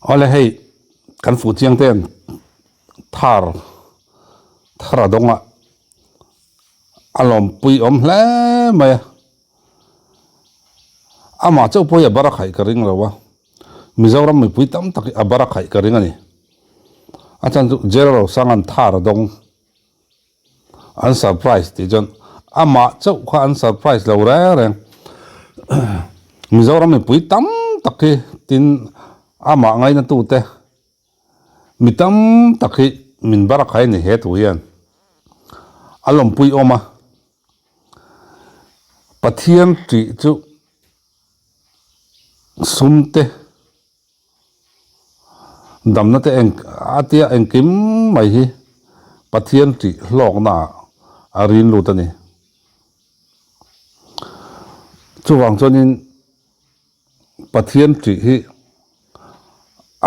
Awle hei kan fuh chiang ten thar thar a dawng a a lawmpui awm hle mai a amah chauh pawh hi a bar a khaih ka ring lo a Mizoram mipui tam tak hi a bar a khaih ka ring a ni a chhan chu Jail Rosanga'n thar a dawng. An surprise tih chuan amah chauh kha an surprise lo reng reng. Mizoram mipui tam tak hi tin amah ngaina tute mi tam tak hi min barak hai a ni he thu hian a lawmpui awm a. Pathian tih chu sum te. Damna te eng a tia engkim mai hi Pathian tih hlawkna ah a rin lut a ni. Chuvang chuanin Pathian tih hi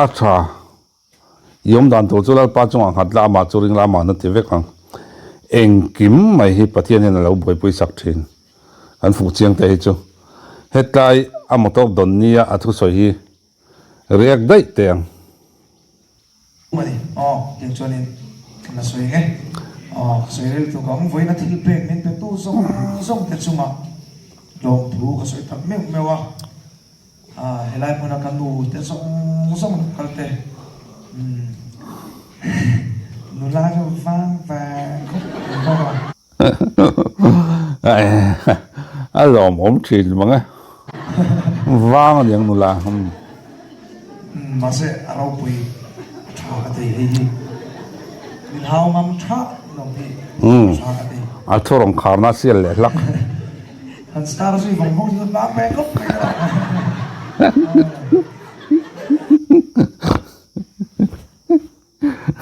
a tha i awm dan tur chu Lalpa chungah nghat la amah chu ring la amah na ti vek ang. Engkim mai hi Pathian hian a lo buaipui sak thin. Kan fuh chiang te hi chu hetlai a motor dawn nia a thusawi hi Riak daih teh ang. A ni, aw, tiang chuanin ka la sawi nge. Aw, ka sawi rel tuk ang, vawiina thil pek min petu zawng zawng te chungah lawmthu ka sawi tak meuh meuh a. Ah, helai hmuna ka nu te zawng zawng lo kal te, umm, nula chu vang vang khawp mai bawk a. A lawmawm thin mang e. Vang a niang nula. Mahse a ropui a tha ka ti hei hi. Min hau ngam tha lo hi a tha ka ti. A thu rawn kharna sial leh hlak. Han star zui vawng vawng chu vang ve khawp mai a.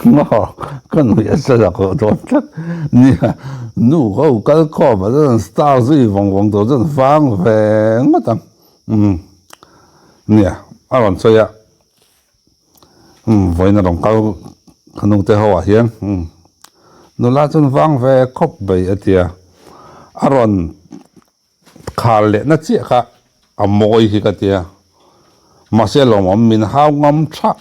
Maw ka nuih a sa dak loh dawn tlat nia, nu ho kal khawm ah chuan star zui vawng vawng tur chuan vang ve ngawt ang umm nia a rawn sawi a umm vawiin a rawn kal ka nu te ho ah hian umm nula chuan vang ve khawp mai a tia a rawn Khar lehna chiah kha a mawi hi ka tia, mahse lawmawm min hau ngam thah.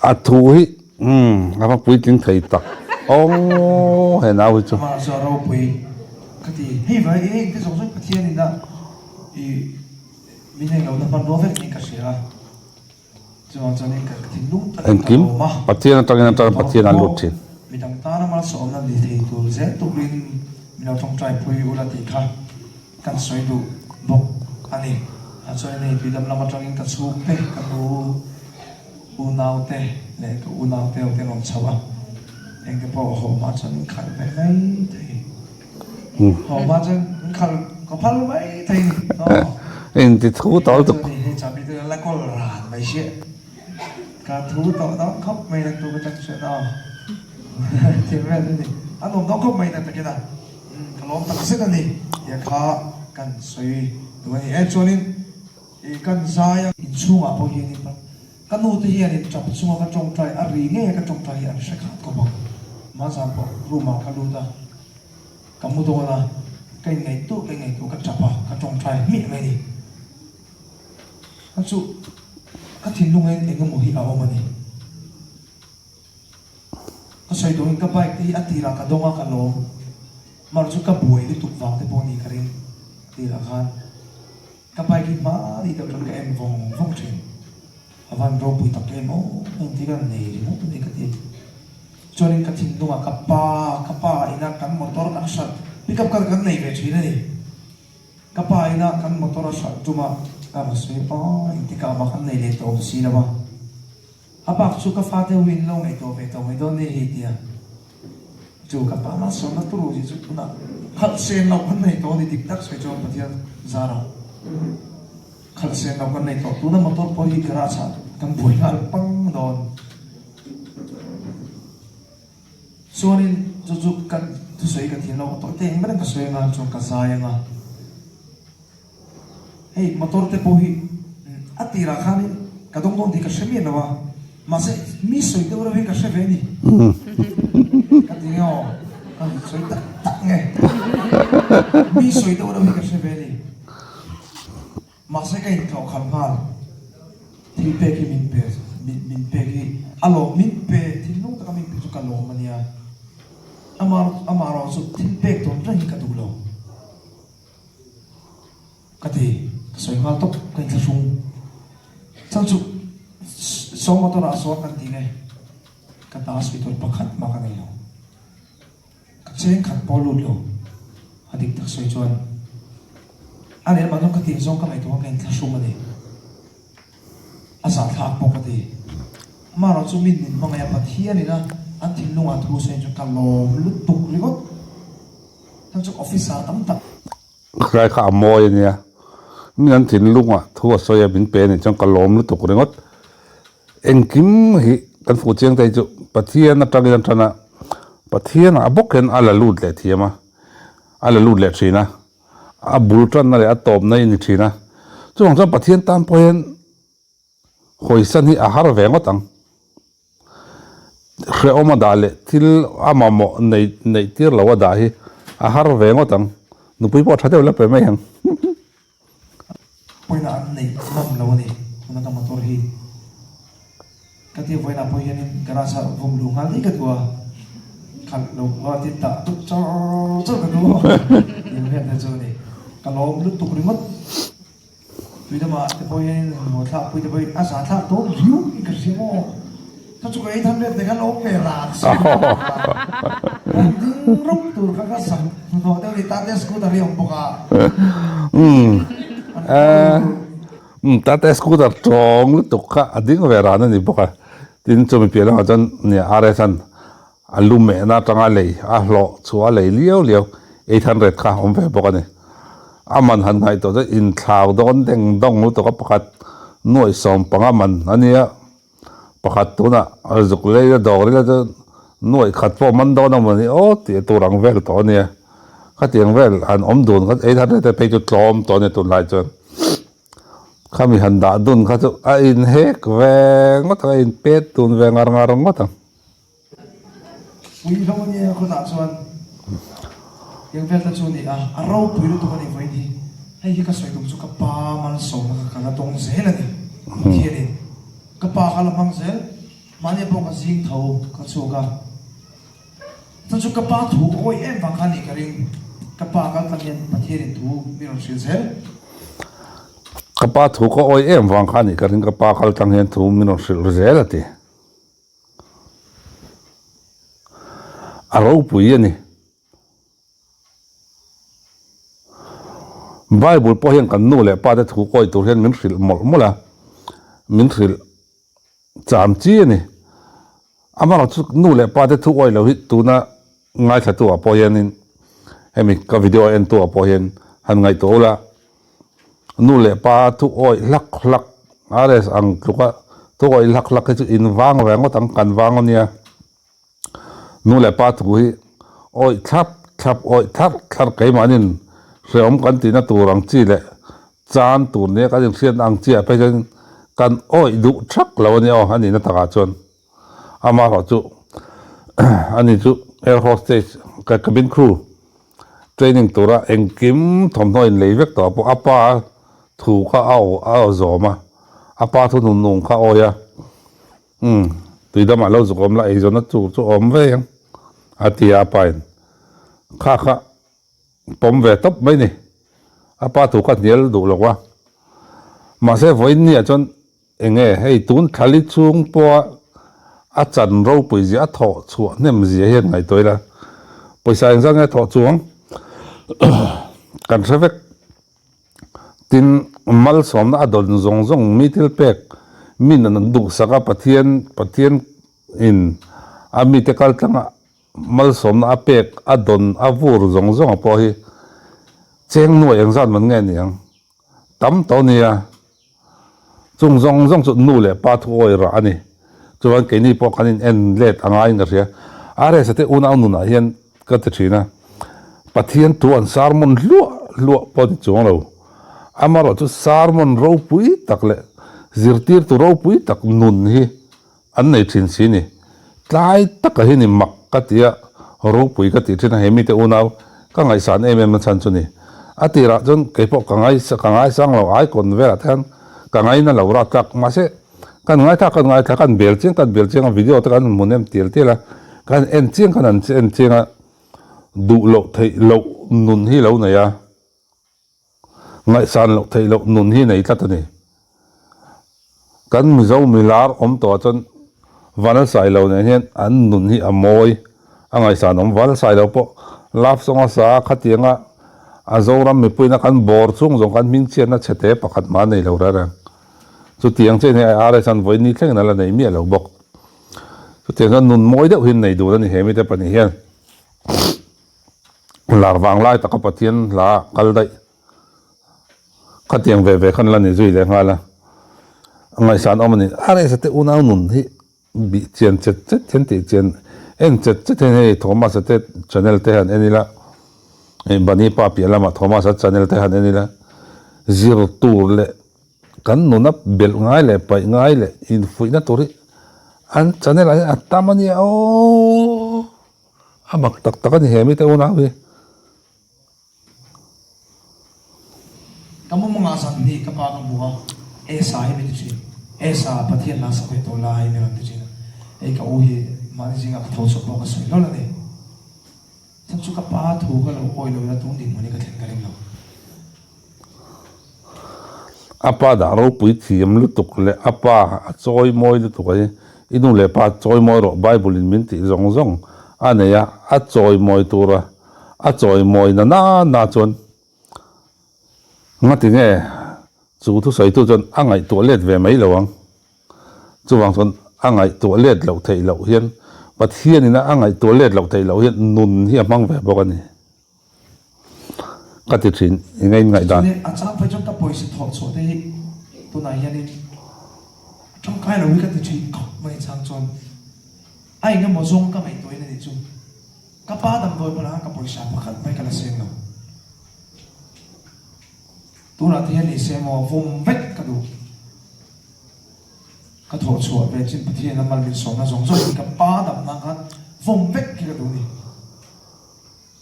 A thu hi umm a va puitling thei tak aw he nau hi chu. Amah chu a ropui ka ti. Hei vai e engti zawng zawng Pathian in a i min englo na hmanrua vek niin ka hria a. Engkim Pathian atangin atang Pathian a lut thin. Inti thu tawh lutuk. Ka nu te hianin tap chunga ka tawngtai a ri ngei a ka tawngtai hi an hre khat khawp ang. Hmanzan pawh room ah ka lut a, ka mu dawn a, ka inngaihtuah ka inngaihtuah ka tap a, ka tawngtai hmiah mai a ni. A chu ka thinlung hian eng emaw hi a awm a ni. Ka sawi tawhin ka bike te hi a tirah ka dawng a ka lawm. Mar chu ka buai lutuk vang te pawh a ni ka ring a tirah khan. Ka bike hi hmani deuh chuan ka en vawng vawng thin. A van ropui tak em aw, engtin an nei ringawt a ni ka ti. Chuanin ka thinlungah ka pa, ka pa ina kan motor kan hralh, pick up kha kan nei ve thin a ni. Ka pa ina kan motor a hralh tum a, ka rawn sawi aw, engtikah mah kan nei leh tawh awm si lo a. A bak chu ka fate ho in lo ngaihtuah ve tawh mai dawn nia hei tia. Chu ka pa malsawmna turu hi chu tunah khalh sen loh kan nei tawh a ni dik tak sawi chuan Pathian zarah khalh sen loh kan nei tawh. Tuna motor pawh hi garage ah kan buai nghal pang dawn. Chuanin chu chu ka thusawi ka thiam lo ka tawih te eng ber ka sawi anga chuan ka zai anga. Hei motor te pawh hi a tirah khanin ka dawng dawn tih ka hre miah lo a, mahse mi sawi deuh reuh hi ka hre ve a ni. Ka ti nge aw, ka sawi tak tak nge. Mi sawi deuh reuh hi ka hre ve a ni. Mahse ka intlawh khalh nghal. Thil pek hi min pe, min pek hi a lawm, min pe thinlung taka min pe chu ka lawm a nia. Amah amaherawh chu thil pek dawn reng hi ka duh lo ka ti, ka sawi nghal tawp, ka inthlahrung. Chhan chu saw motor ah sawn kan tih nge ka ta sawi tur pakhat mah ka nei lo. Ka cheng khat pawh lut lo, a dik tak sawi chuan a leh mah chuan ka tih zawng ka ngaihtuah ka inthlahrung a ni. A zahthlak bawk a ti. Amaherawh chu min min hmangaih a Pathian ina an thinlungah thu sawi chu ka lawm lutuk ringawt. Heng chu officer tam tak. Khatlai kha a mawi a nia. Min an thinlungah thu a sawi a min pe a nih chuan ka lawm lutuk ringawt. Engkim hi kan fuh chiang te hi chu Pathian atangin a tan a, Pathianah a bawk hian a la lut leh thiam a, a la lut leh thin a, a bul tanna leh a tawpna hi a ni thin a. Chuvang chuan Pathian tan pawh hian hawisan hi a har ve ngawt ang. Hrehawm a dah leh thil a mamawh nei neih tir lo a dah hi a har ve ngawt ang. Nupui pawh tha deuh la pe mai ang. Pawina an neih ngam lo a ni tuna ka motor hi. Ka tia vawiinah pawh hianin garage ah vawm luh nghal daih ka duh a, khalh lo a tin tah dup char char ka duh a, eng vel te chu a ni. Ka lawm lutuk ringawt. Tui lamah te pawh hianin engmaw thlak pui te pawhin a za thlak dawn riau in ka hria maw. Ka chu ka ei than vet te khan awm ve ran si kan ding rawp tur kha ka zak hnuhnawh deuh a ni Tate scooter hi a awm bawk a. Umm Tate scooter tawng lutuk kha a ding ve ran a ni bawk a. Tin chumi piah lamah chuan nia RS an a lu mehna atanga lei a hlawh chhuah a lei liau liau 800 kha a awm ve bawk a ni. A man han ngaihtuah chuan inthlau dawn deng dawng lutuk a pakhat nuaih 15 man a nia. Pakhat tunah zuk lei a dawr ila chuan nuaih khat pawh man dawn ang mawni aw tih tur ang vel tawh a nia. Khatiang vel han awm dun kha 800 te phei chu tlawm tawh a nia tunlai chuan. Khami han dah dun kha chu a inhek ve ngawt ang a inpet dun ve ngar ngar ngawt ang. Pui hlauh a nia khawtah chuan eng vel te chu a ni a, a ropui lutuk a ni vawiin hi. Hei hi ka sawi tum chu ka pa malsawmna kha ka la dawng zel a ni Pathianin ka pa kha la hmang zel, mahni pawh ka zing tho ka chhuak a, chuan chu ka pa thu ka awih em vang kha a nih ka ring, ka pa kal tlang hian Pathianin thu min rawn hrilh zel. Ka pa thu ka awih em vang kha a nih ka ring, ka pa kal tlang hian thu min rawn hrilh zel a ti. A ropui a ni. Bible pawh hian kan nu leh pa te thu kawi tur hian min hrilh mawlh mawlh a, min hrilh cham chi a ni. Amaherawh chu nu leh pa te thu awi lo hi tuna ngaithlatu ah pawh hianin hemi ka video entu ah pawh hian han ngaihtuah ula. Nu leh pa thu awih hlak hlak RS ang tluka thu awih hlak hlak hi chu in vang ve ngawt ang kan vang ania. Nu leh pa thu hi awih thlap thlap awih thlarh thlarh keimahnin hrehawm kan tihna tur ang chi leh chan tur nia kan inhriatna ang chi ah phei chuan kan awih duh thak lo ania aw a nihna takah chuan. Amaherawh chu ani chu air hostess cabin crew training tura engkim thawmhnaw in lei vek tawh pawh a pa thu kha a aw a aw zawm a, a pa thu nun nung kha a awi a, umm tuidamah lo zuk awm la eizawnna tur chu a awm vei ang a ti a a pa in kha kha pawm ve tawp mai ni, a pa thu kha hnial duh lo a, mahse vawiin ni ah chuan Enge hei tun thlali chhung pawha a chan ropui zia a thawh chhuah hnem zia hian ngaihtuah ila pawisa engzat nge thawh chuang kan hre vek. Tin malsawmna a dawn zawng zawng mi thil pek min an duhsak a Pathian Pathian in a mite kal tlanga malsawmna a pek a dawn a vur zawng zawng a pawh hi cheng nuai engzat man nge ni ang tam tawh nia. Chung zawng zawng chu nu leh pa thu awi rah a ni. Chuan keini pawh kan in en let a ngaiin ka hria. RSA te unau nunah hian ka ti thin a, Pathian thu an sermon hluah hluah pawh ni chuang lo. Amaherawh chu sermon ropui tak leh zirtirtu ropui tak nun hi An nei thin si ni. Tlai taka hi ni mak ka ti a, ropui ka tih thin a, he mite unau ka ngaihsan em em na chhan chu ni. A tirah chuan keipawh ka ngai ka ngaisang lo, icon velah te khan ka ngaina lo rat tlak. Mahse. Kan ngaithla kan ngaithla kan bel chiang kan bel chiang a video te kan hmu nem tial tial a, kan en chiang kan han en chiang a, duh loh theih loh nun hi lo nei a, ngaihsan loh theih loh nun hi nei tlat a ni. Kan Mizo milar awm tawh ah chuan Vanlalsailo nen hian an nun hi a mawi a ngaihsan awm. Vanlalsailo pawh love song a sa a, khatianga a Zoram mipuiin a kan bawr chhung zawng khan hmingchhiatna chhete pakhat mah a nei lo reng reng. Chutiang chiah hi RS an vawi ni thlengin a la nei miah lo bawk. Chutiang chuan nun mawi deuh hi an nei dun a ni he mite pahnih hian. Lar vang lai taka Pathian hla kal daih khatiang ve ve khan la ni zui leh nghal a. A ngaihsan awm a ni. RS te unau nun hi bih chian chet chet hian tih chian en chet chet hian hei Thomas-a te channel te han en ila hei Bunny pa piah lamah Thomas-a channel te han en ila zir tur leh kan nuna belh ngai leh paih ngai leh infuihna tur hi an channel ah hian a tam a nia aww a mak tak tak a ni he mite unau hi. Ka mumangah zan hnih ka pa ka hmu a, Esa hi min ti thin. Esa, Pathian la sak ve tawh lai min rawn ti thin a. Hei ka u hi mahni zingah ka tho chhuak pawh ka sawi hlawl a ni. Chhan chu ka pa thu ka lo awi lo ila tung dinhmun hi ka thlen ka ring lo. A pa dah ropui thiam lutuk leh a pa a chawi mawi lutuk a hi i nu leh pa chawi mawi rawh Bible in min tih zawng zawng a nei a, a chawi mawi tura A chawimawi na na na chuan ngati nge chu thusawitu chuan a ngaihtuah let ve mai lo ang. Chuvang chuan a ngaihtuah let loh theih loh hian Pathianin a ngaihtuah let loh theih loh hian nun hi a hmang ve bawk a ni. Ka ti thin i ngei ngaihdan. Chutah a chang phei chuan ka pawisa thawh chhuah te hi tunah hianin a tangkai lo hi ka ti thin khawp mai chang chuan a engemaw zawng ka ngaihtuahin a nih chu. Ka pa damdawi hmunah khan ka pawisa pakhat mai ka la seng lo. Tunah te hian ni se maw vawm vek ka duh. Ka thawh chhuah ve chin Pathian a mal min sawmna zawng zawng hi ka pa dam nan khan vawm vek hi ka duh ni.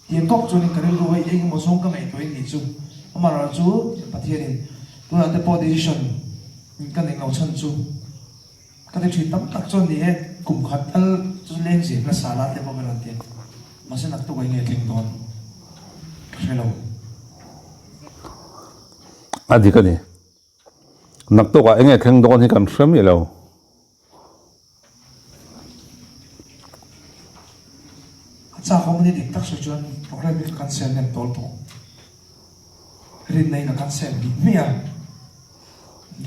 Tiang kawp chuanin ka rilru hei eng emaw zawng ka ngaihtuah in nih chu. Amaherawhchu Pathianin tunah te pawh decision ka nei lo chhan chu. Ka ti thin tam tak chuan ni e, kum khat tal chu leng zir nasa la te pawh ka rawn ti a, mahse naktuk ah enge thleng dawn ka hre lo. A dik a ni, naktuk ah enge thleng dawn hi kan hre miah lo. A chak awm a ni dik tak sawi chuan programme hi ka cancel nem tawl tawh. Rinna in a cancel bik hmiah a.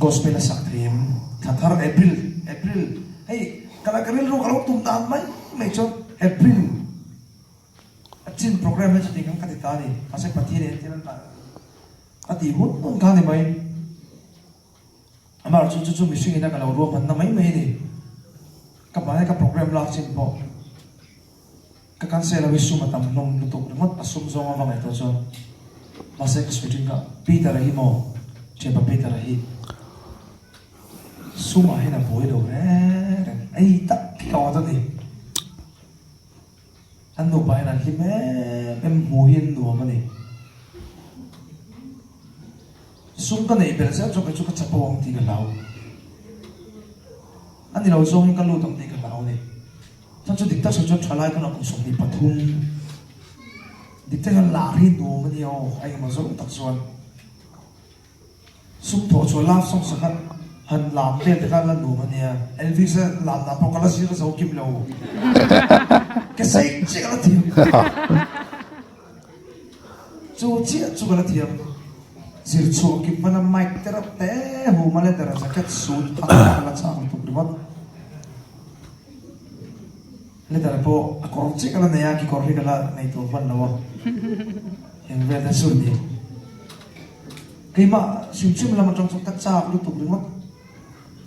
Gospel a sak thei em? Thla thar April, April, hei ka la ka rilru ka lo tum dan mai mai chuan April a chin program hi chuti khan ka ti ta a ni. Mahse Pathian in thil a tih hun hun kha a ni mai. Amaherawhchu chu chu mihring ina ka lo ruahmanna mai mai a ni. Ka hmai ka program lak chin pawh. Ka cancel lo hi sum a tam hlawm lutuk ringawt a sum zawng a va ngaihtuah chuan mahse ka sawi thin kha Peter-a hi maw thianpa Peter-a hi sum ah hian a buai lo reng reng ei tak hi ka awt a ni an nupa hian an hlim em em hmuh hi an nuam a ni sum ka neih belh zel chuan kei chu ka chapo ang tih ka hlau a ni lo zawngin ka lut ang tih ka hlau a ni. Chuan chu dik tak sawi chuan thalai tunah kum 23 dik tak hian lar hi nuam a nia aw, a engemaw zawng tak chuan sum thawh chhuah love song sakhat han lam vel te kha la nuam a nia, Elvis a lam dan pawh ka la zir zo kim lo, ka sei chiah ka la thiam, chu chiah chu ka la thiam, zir chhuah kim hmana mic te reuh te hum a leather jacket suit hak ka la chak lutuk ringawt. Leather pawh a kawr chiah ka la nei a, kekawr hi ka la nei tur hman lo a, eng vel te chu ni. Keimah hrim hrim lam atang chuan ka chak lutuk ringawt.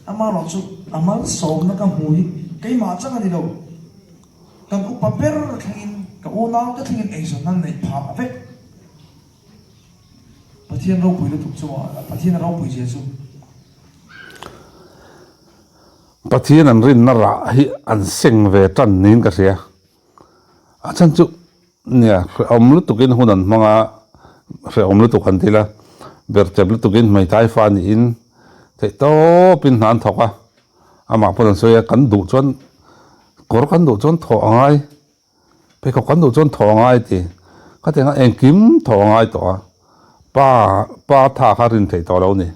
Amaherawh chu a malsawmna ka hmu hi keimah chang a ni lo. Kan upa ber thlengin ka unaute thlengin eizawnna neih phah vek. Pathian ropui lutuk chu Pathian a ropui zia chu. Pathian an rinna rah hi an seng ve tan niin ka hria. A chhan chu nia hrehawm lutukin hun an hmang a, hrehawm lutuk han ti la, berchep lutukin hmeithai fa niin theihtawpin hna an thawk a. Amah pawn an sawi a, kan duh chuan kawr kan duh chuan thawh a ngai, pheikhawk kan duh chuan thawh a ngai ti. Khatiang a engkim thawh a ngai tawh a, pa pa tha kha rin theih tawh lo a ni.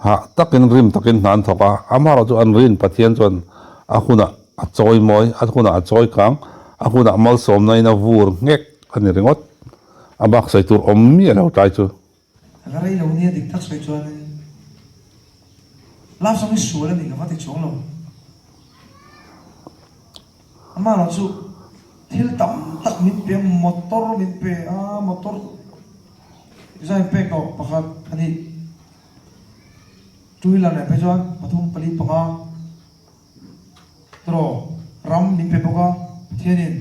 Hah takin rim takin hna an thawk a, amaherawh chu an rin Pathian chuan a hunah a chawi mawi, a hunah a chawi kang, a hunah malsawmna in a vur nghek a ni ringawt. A bak sawi tur awm miah lo tlai chu. A la rei lo nia dik tak sawi chuanin love song hi sual a ni ka va ti chuang lo. Amah erawh chu thil tam tak min pe a, motor min pe a, motor design pek tawh pakhat a nih. Two wheeler leh phei chuan pathum pali panga tawh ram min pe bawk a Pathianin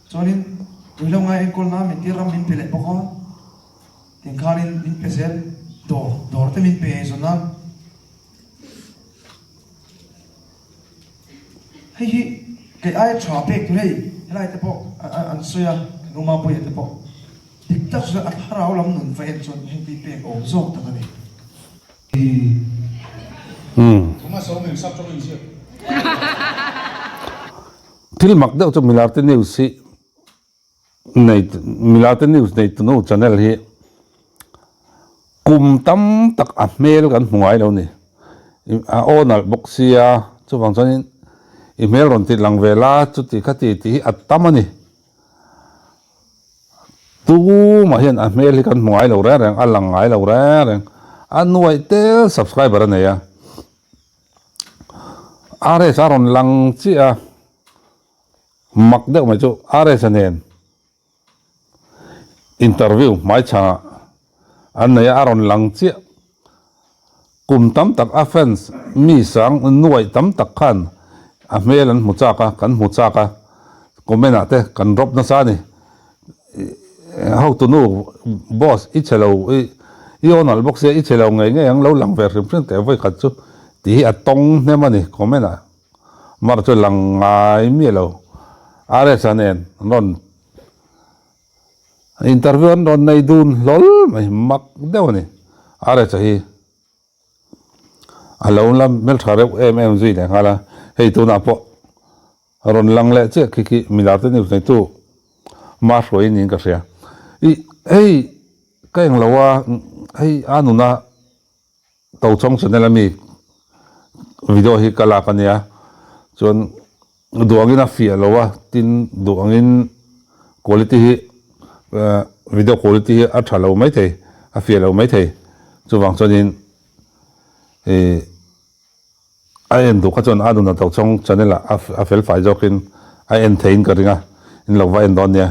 chuanin ruihhlo ngai enkawl nan min tir ram min pe leh bawk a tiangkhanin min pe zel dawr dawr te min pe zawn a. Hei hi kei aia tha pek tur hei helai te pawh an sawi a kan uma puia te pawh dik tak chuan a thlarau lam nun va en chuan heng tih pek awm zawk tak a ni. Thil mak deuh chu Milarte News hi nei Milarte News nei tunu channel hi kum tam tak a hmel kan hmu ngai lo ni. A aw nalh bawk sia chuvang chuanin i hmel rawn tih lang ve la chuti khati tih hi a tam a ni. Tumah hian a hmel hi kan hmu ngai lo reng reng, a lang ngai lo reng reng. A nuaih tel subscriber a nei a. RS a rawn lang chiah a, mak deuh mai chu RS a nen interview hmaichhangah an nei a, a rawn lang chiah. Kum tam tak a fans mi sang nuaih tam tak khan a hmel an hmu chak a, kan hmu chak a, comment ah te kan drop nasa a ni. Hotunu boss i chhe lo i i aw nalh bawk sia i chhe lo ngei ngei ang lo lang ve hrim hrim teh vawi khat chu tih hi a tawng hnem a ni comment ah mar chu lang ngai miah lo. RS-a nen an rawn Interview an rawn nei dun hlawl mai, mak deuh a ni. RHa hi a lo la hmeltha reuh em em zui leh nghal a, hei tunah pawh rawn lang leh chiah khi khi milar te news neitu ma hruai niin ka hria. Ih hei ka englo a, hei a nuna Tochhawng channel ami video hi ka lak ania chuan duh angin a fiah lo a tin duh angin quality hi video quality hi a tha lo maithei a fiah lo maithei chuvang chuanin ih a en duh kha chuan a nuna Tochhawng channel ah a fel fai zawkin a en theiin ka ring a in lo va en dawn nia.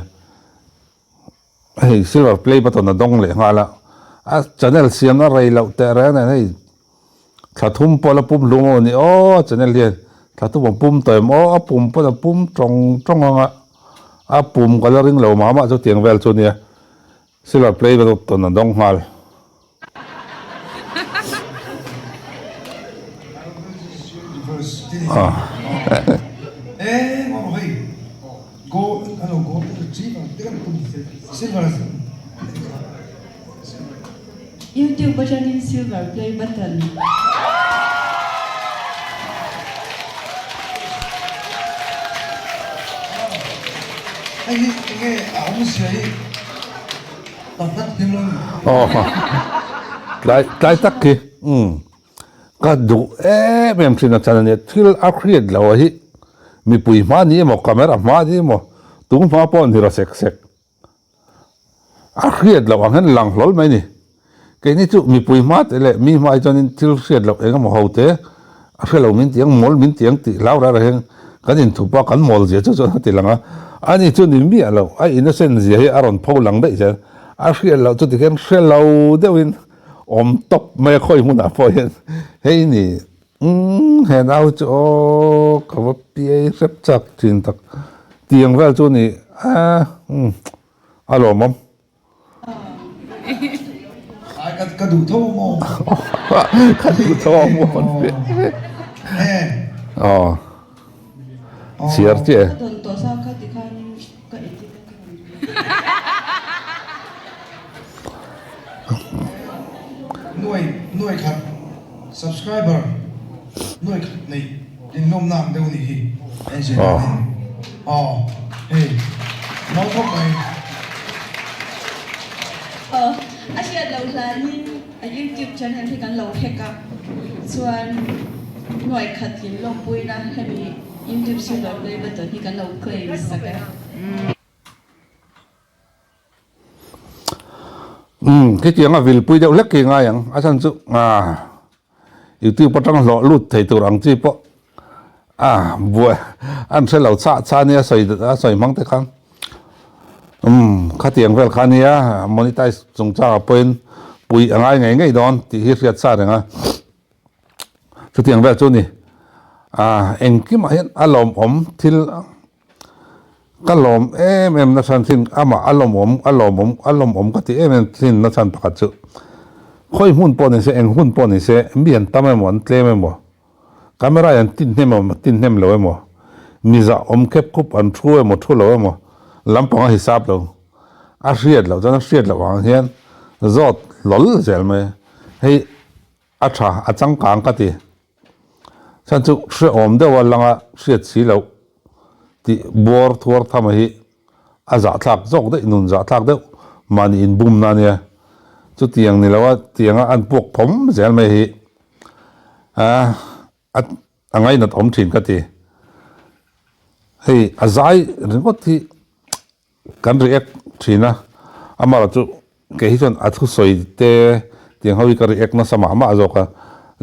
Hei silver play button a dawng leh nghal a, a channel siamna rei loh teh reng nen hei thla thum pawh la pum hlum a ni aw a channel hian thla thum a pum tawh em aw a pum pawn a pum tawng tawng ang a, a pum ka la ring lo mah mah chu tiang vel chu nia silver play button a dawng nghal. Youtube atangin silver play button. Aw tlai tlai tak khi umm ka duh em em thin a chan a nia thil a hriat loh a hi mipui hma ni emaw camera hma ni emaw tung hma pawh an hira sek sek a hriat loh ang hian lang hlawl mai a ni. Keini chu mipui hma te leh mi hma hi chuanin thil hriat loh eng emaw ho te a hre lo min ti ang, mawl min ti ang tih hlau rah rah hian kan inthup a, kan mawl zia chu chuan a ti lang a. Ani chu ni miah lo, a innocent zia hi a rawn pho lang daih zel. A hriat loh chu tikhian hre lo deuhin awm tawp mai a khawi hmunah pawh hian hei ni umm he nau chu aw ka va piai hrep chak thin tak tiang vel chu ni a umm a lawmawm. Ka duh tho maw? Ka duh tho maw? Aw. Chhiar chiah e. Ka dawn tawh sa kha tikhan ka edit a ka rawn Nuai nuai khat subscriber. Nuai khat neih inlawmna ang deuh nih hi a inzir danin aw hei mawi khawp mai. Aw a hriat loh hlanin a youtube channel hi kan lo hack a chuan nuai khat tlin lawmpuina hemi youtube silver play button hi kan lo claim sak e. Umm khitiang a vilpui deuh hlek khi ngai ang a chhan chu ah youtube atang hlawh lut thei tur ang chi pawh ah buai an hre lo chah chah nia sawi a sawi hmang te khan umm khatiang vel kha nia monetize chungchang ah pawhin pui a ngai ngei ngei dawn tih hi hriat sa reng a chutiang vel chu a ni ah engkimah hian a lawmawm thil. Ka lawm em em na chhan thin amah a lawmawm a lawmawm a lawmawm ka ti em em thin na chhan pakhat chu khawi hmun pawh ni se eng hun pawh ni se mi an tam emaw an tlem emaw camera in an tin hnem emaw tin hnem lo emaw mi zah awm khep khup an thu emaw thu lo emaw lampang a hisap lo a hriat loh chuan a hriat loh ang hian zawt hlawl zel mai hei a tha a changkang ka ti. Chhan chu hrehawm deuh a langa hriat si loh tih buar thuar thama hi a zahthlak zawk daih, nun zahthlak deuh mahni inbumna a nia. Chutiang ni loa tianga an puak phawm zel mai hi a ngainat awm thin ka ti. Hei a zai ringawt hi Kan react thin a, amaherawh chu kei hi chuan a thusawi te tiang ho hi ka react nasa mah mah zawk a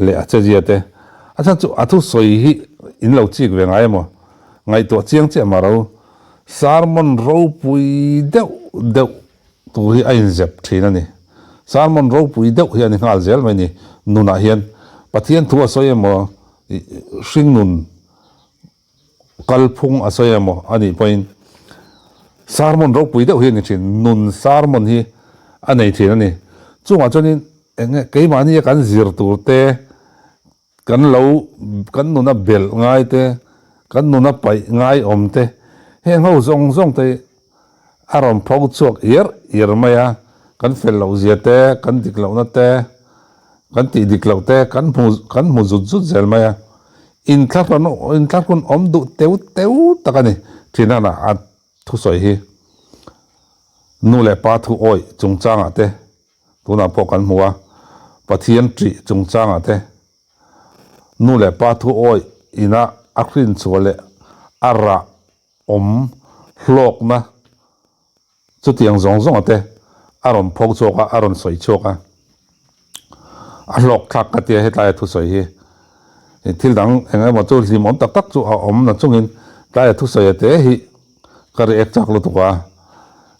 leh a chezia te. A chhan chu a thusawi hi in lo chik ve ngai emaw ngaihtuah chiang chiah mah ro sermon ropui deuh deuh tur hi a inzep thin a ni. Sermon ropui deuh hi a ni nghal zel mai ni nunah hian Pathian thu a sawi emaw hringnun Kalphung a sawi emaw a nih pawhin sermon ropui deuh hi a ni thin, nun sermon hi a nei thin a ni. Chungah chuanin eng nge keimahnia kan zir tur te, kan lo kan nuna belh ngai te, kan nuna paih ngai awm te, heng ho zawng zawng te hi a rawn pho chhuak iar iar mai a, kan fel loh zia te, kan dik lohna te, kan tih dik loh te kan hmu kan hmu zut zut zel mai a, inthlahrun inthlahrun awm duh teu teu tak a ni thin a a thusawi hi nu leh pa thu awih chungchangah te tunah pawh kan hmu a, Pathian ṭih chungchangah te nu leh pa thu awih ina a hrinchhuah leh a rah awm hlawkna chutiang zawng zawnga te a rawn pho chhuak a, a rawn sawi chhuak a, a hlawk thlak ka tia hetlaia thusawi hi thil dang eng emaw chu hlimawm tak tak chu a awm na chungin tlaia thusawi te hi ka react chak lutuk a,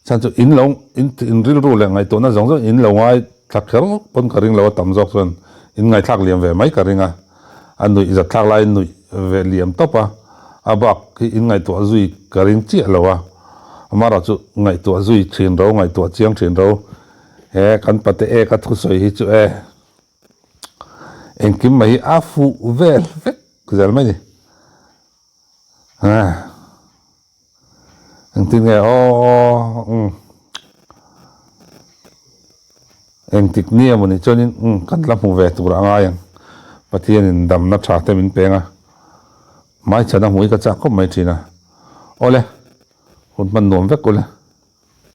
chhan chu in lo in rilru leh ngaihtuahna zawng zawng in lo ngai thla kher pawn ka ring lo a tam zawk chuan in ngaithlak liam ve mai ka ring a. A nuih zat thlak laiin nuih ve liam tawp a, a bak hi in ngaihtuah zui ka ring chiah lo a, amaherawh chu ngaihtuah zui thin ro, ngaihtuah chiang thin ro, he kan pate ek a thusawi hi chu e engkim mai hi a fuh vel vek zel mai ni. Engtin nge aw umm engtik ni emaw ni chuanin umm kan la hmu ve tur a ngai ang Pathianin damna tha te min peng a hmaichhan a hmuh hi ka chak khawp mai thin a awle hun hman nuam vek ule.